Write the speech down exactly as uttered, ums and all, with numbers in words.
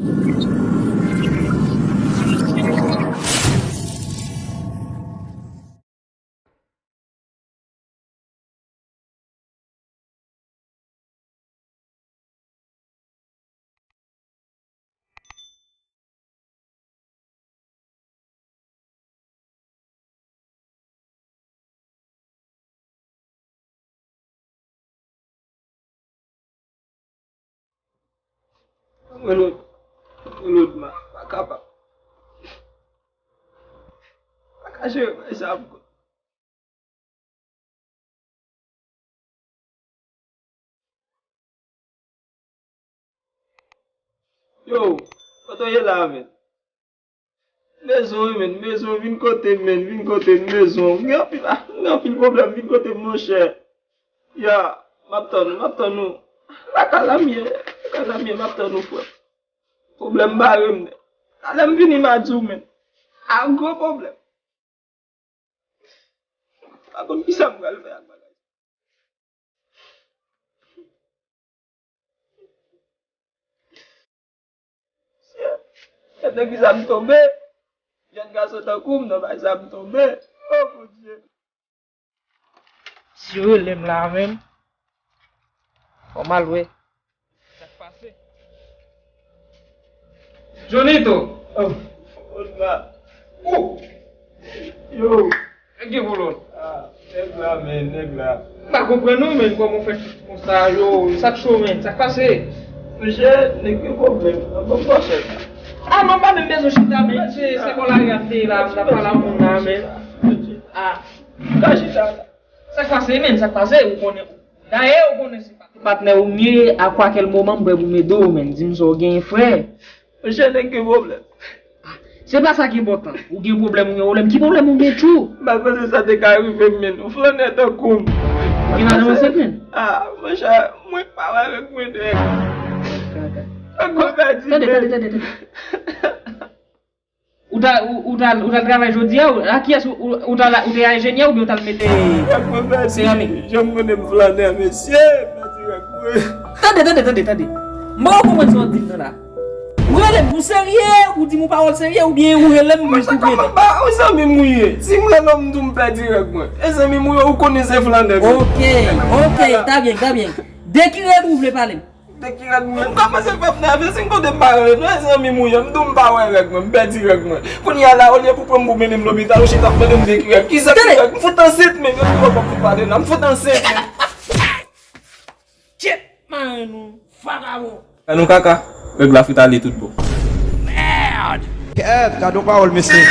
Mwen lòt, mwen lòt, m pa kapab. M pa ka jere bagay sa ankò. Yo, kote w ye la, men? Mezon, wi, men, mezon, vin kote m, men, vin kote m, mezon. M gen anpil, m gen anpil pwoblèm, vin kote m, monchè. Ya, m ap tann ou, m ap tann ou. Lakay la m ye, lakay la m ye, m ap tann ou, frè. Pwoblèm bare m nèt. Talè m vini, m a di w, men. A gwo pwoblèm. M pa konn kisa m pral fè ak bagay. Gade nan kisa m tonbe. Jèn gason tankou m, nan bagay sa m tonbe. O Bondye. Si yo rele m la menm, fò m al wè. Sa k pase? Jonito! Oh, Osma. Ou! Yo! Nèg gen pwoblèm. Ah, nèg la, men, nèg la. M pa konprann ou, men, kòman w fè chich konsa, yo, sa k cho, men, sa k pase? Mesye, nèg gen pwoblèm. Nan bon pwoblèm. Ah, non, m pa menm bezwen chita, men, se, se bò lari a m te ye la, m t ap pale ak moun la, men. Ah. Ka chita la. Sa k pase, men, sa k pase, ou konnen. Dayè, ou konnen se pa patnè ou m ye, a kwa kèl moman m prè pou m ede w, men. Di m sa w genyen, frè. Monchè, nèg gen pwoblèm. Se pa sa ki enpòtan. Ou gen pwoblèm, ou gen pwoblèm. Ki pwoblèm ou gen, tchou? M pa panse sa te ka rive m, men. Yon flannè tankou m. Ou gen lajan, se, men? Ah, monchè, mwen pa wè avèk mwen, nèg. Mwen pèdi, tande, men. Tande, tande, tande, tande. Ou ta, ou, ou ta, ou ta travay jodi a, ou, a kiyès ou, ou, ou ta, ou te enjenyè oubyen ou t al mete seramik? Jan m konnen m flannè, mesye, pèdi règ mwen. Tande, tande, tande, tande. M pa konprann sa w ap di m nan la. Ou rele m pou serye, ou di m yon pawòl serye, oubyen ou rele m pou plede? Mwen, zanmi m ou ye. Si m rele w, m di w m pèdi règ mwen. E zanmi m ou ye, ou konnen se flannè m ye. Ok, ok, ta byen, ta byen. De ki règ ou vle pale m? De ki règ mwen? M kòmanse fè flannè, si m kote m pa rele non, e zanmi m ou ye, m di w m pa wè règ mwen, m pèdi règ mwen. Kounye a la, olye pou pran m pou mennen m lopital, ou chita ap mande m de ki règ. Kisa ki règ? M fout ansent, men, gade kòman m fout pale la, m fout ansent, men. Tchèt, maren nou, vagabon. Fè nou kaka, règ la fout ale tout bon. Mèd! Kèt, gade yon pawòl, mesye.